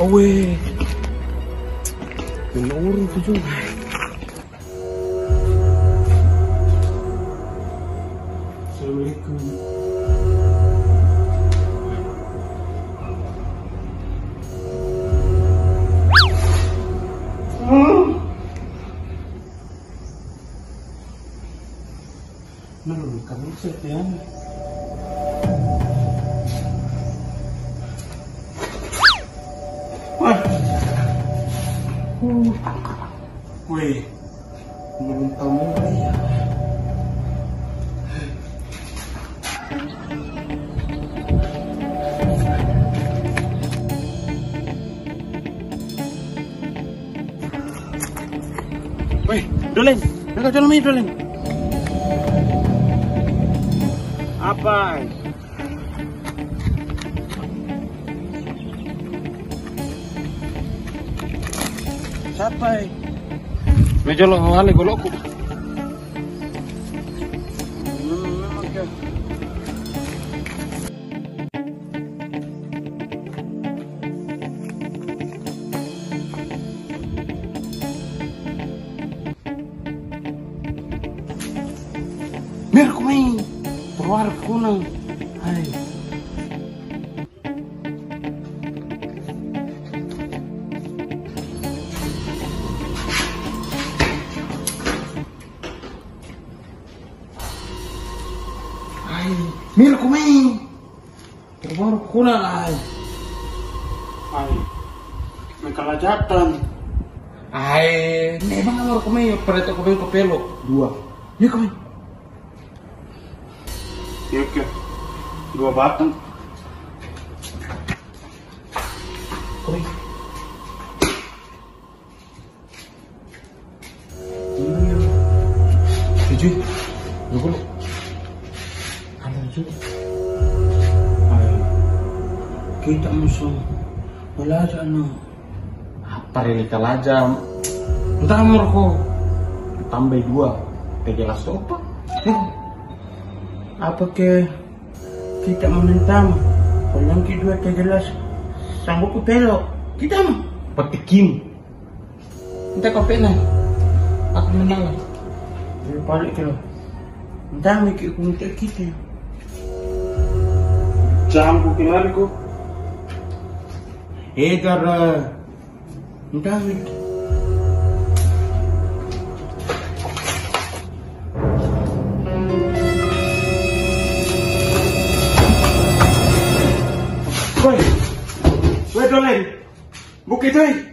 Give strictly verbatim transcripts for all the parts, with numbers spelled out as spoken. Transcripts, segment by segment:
Weh. Kena orang tu juga. Assalamualaikum. Nalulung kami sa tiyan. Weh. Weh. Nalulung kami sa tiyan. Weh, Doleng, naka jolo mi, Doleng. Apai. Sapai. Mi jolo, hale goloku. Mir ko mai, provar ko na. Ai. Ai, mir ko mai. Provar ko na ai. Ai. Mai kalaja tan. Ai, mai bang amor ko mai, preto ko mai ko pelo. Dua. Ni ko mai. Oke. Dua batang. Ko mai. Tujuh. Dua puluh. Ada tujuh. Ai. Kita musuh. Kalaja na. Apa rili kalaja? Nta amor ko. Tambah dua. Tiga belas apa? Apa ke? Kita menentang. Kalau yang kedua tiga belas. Sanggup ku pelo. Kita mah. Patikin. Nta ko pena. Aku menang. Dia balik ke lo. Nta mi ki ku nta kita. Jam ku kenal ku. Edar, eh, nta mi. Woi. Woi, Doleng. Bukit, hei.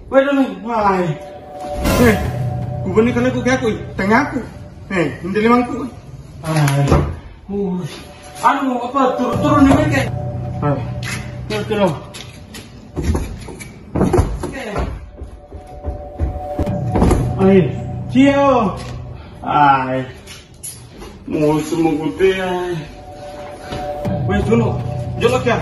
Weh, dulu. Wai. Eh, ku bani kala ku gaku, tengahku. Eh, ini limangku. Ai. Ui. Anu, apa, turun, turun ni, meke. Ai. Turun, turun. Ai, ciao. Ai. Mo sumangkut te ai. Weh, jolo. Jolo kya?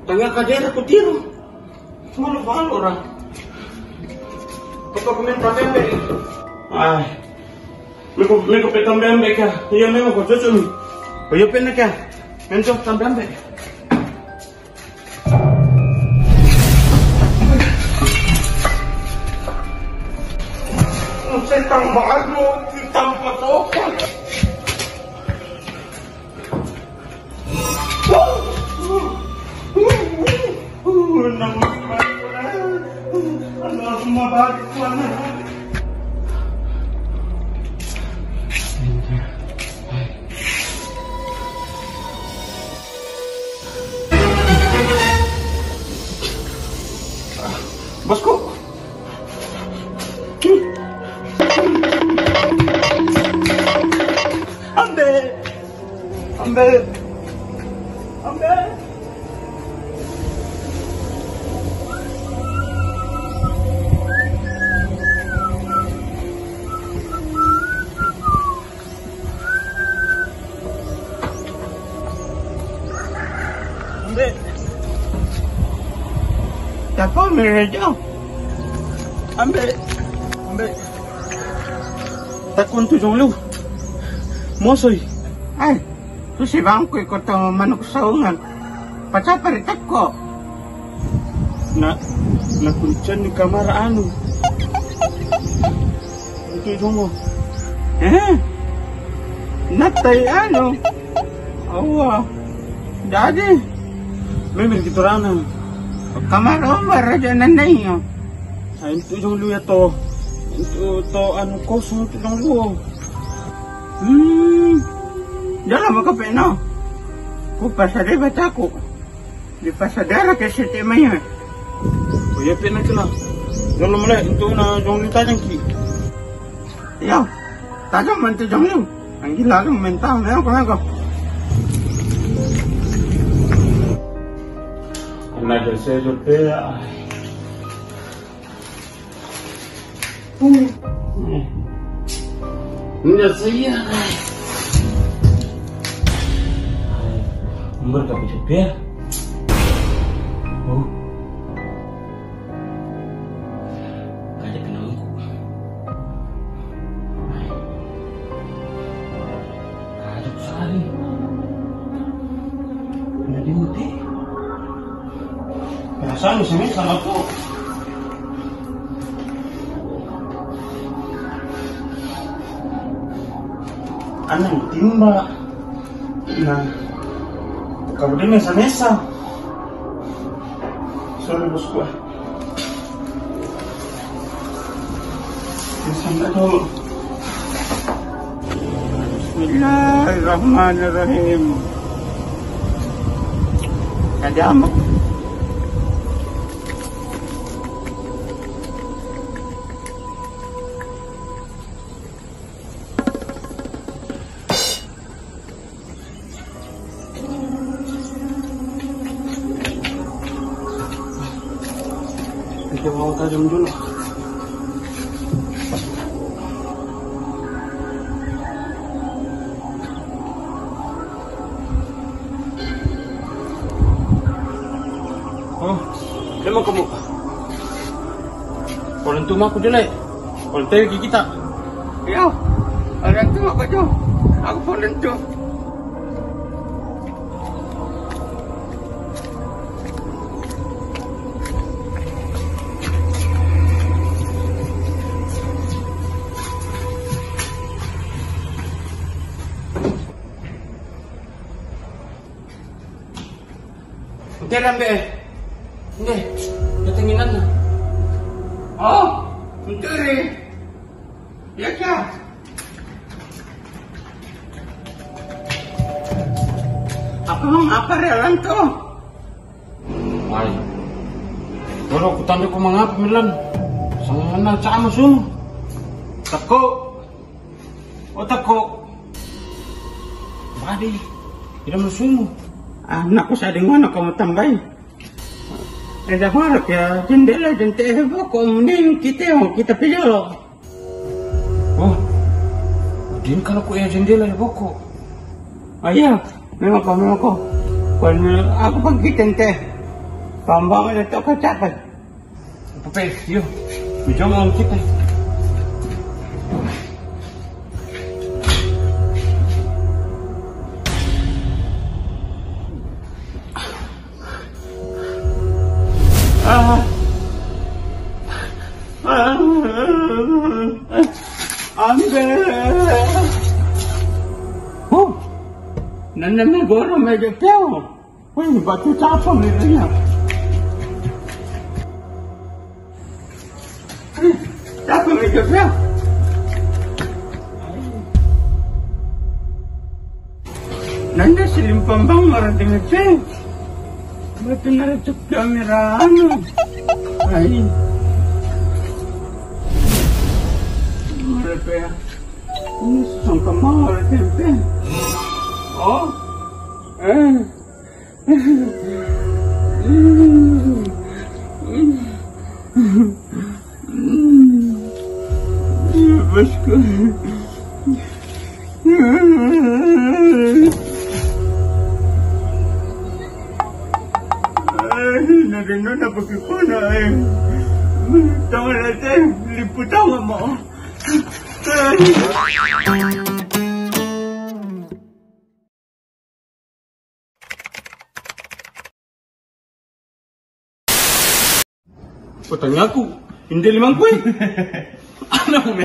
Tanga kadera kutiru. Mo lo balo ra. Papa komen tambe. Ai. Meko, meko pe tambe kya? Iya, meko ko chocho mi. Iyo pe na kya? Mento tambe. Allahumma barik lana. Bosku. Ambe. Ambe. Ambe. Ambe. Tako mere jo. Ambe. Ambe. Takon tu jong lu. Mosoi. Ai. Tusi bang kui ko to manuk saungan. Pacha pari tako. Na, na kunchan ni kamar anu. Itu itu mo. Eh? Natai anu. Awa. Jadi. Memang gitu rana. Kamar ombar aja nanai yo. Ai, itu jong lu ya to. Itu to anu kosong itu jong lu. Hmm. Jala maka pena. Ku pasade bataku. Di pasade ra ke sete maya. Ku ya pena kila. Jala male itu na jong lu tajang ki. Ya. Tajang man tu jong lu. Anggi lalu menta mea ko ko. Ina jese jo pe. Nda saya. Umur ka pitu pia. Oh. Kaja pinangku. Kaja sari. Nadi muti. Perasaan sini sama tu. Anang timba. Na. Kabudi mesa-mesa. Sorry, bosku. Bismillahirrahmanirrahim. Kadamu. Oh, lemo kamu. Volunteer mako jo lai. Volunteer ki kita. Iyo. Volunteer mako jo. Ako volunteer. Nte lambe. Nte, nte tenginan na. Oh, nte re. Ya kya? Apa mangapa re lanto? Ai. Boro kutande ko mangapa milan. Sangana chama sunu. Tako. O tako. Badi. Ira musumu. Ah, naku sa dingwana kamu tambai. Eda hora ke jendela jente boko muni kita kita pijalo. Oh. Din kalo ko ya jendela boko. Aya, memang ko, memang ko. Kon aku pang kita ente. Pambang ada toko capat. Pape, yo. Mijong ang kita. Ah. Ah. Ambe. Oh. Nana me goro me de peo. Uy, batu chapa mi ria. Chapa mi ria. Nanda silim pambang mara dingin che. Batu nara chukka mira anu. Ai. Mara pe. Ini song pambang mara tempe. Oh. Eh. Bosku. Ai, na dinu na paki kona ai. Tama na te, lipu tama mo. Ai. Patanya ku, indeli mangkui. Ana mo me.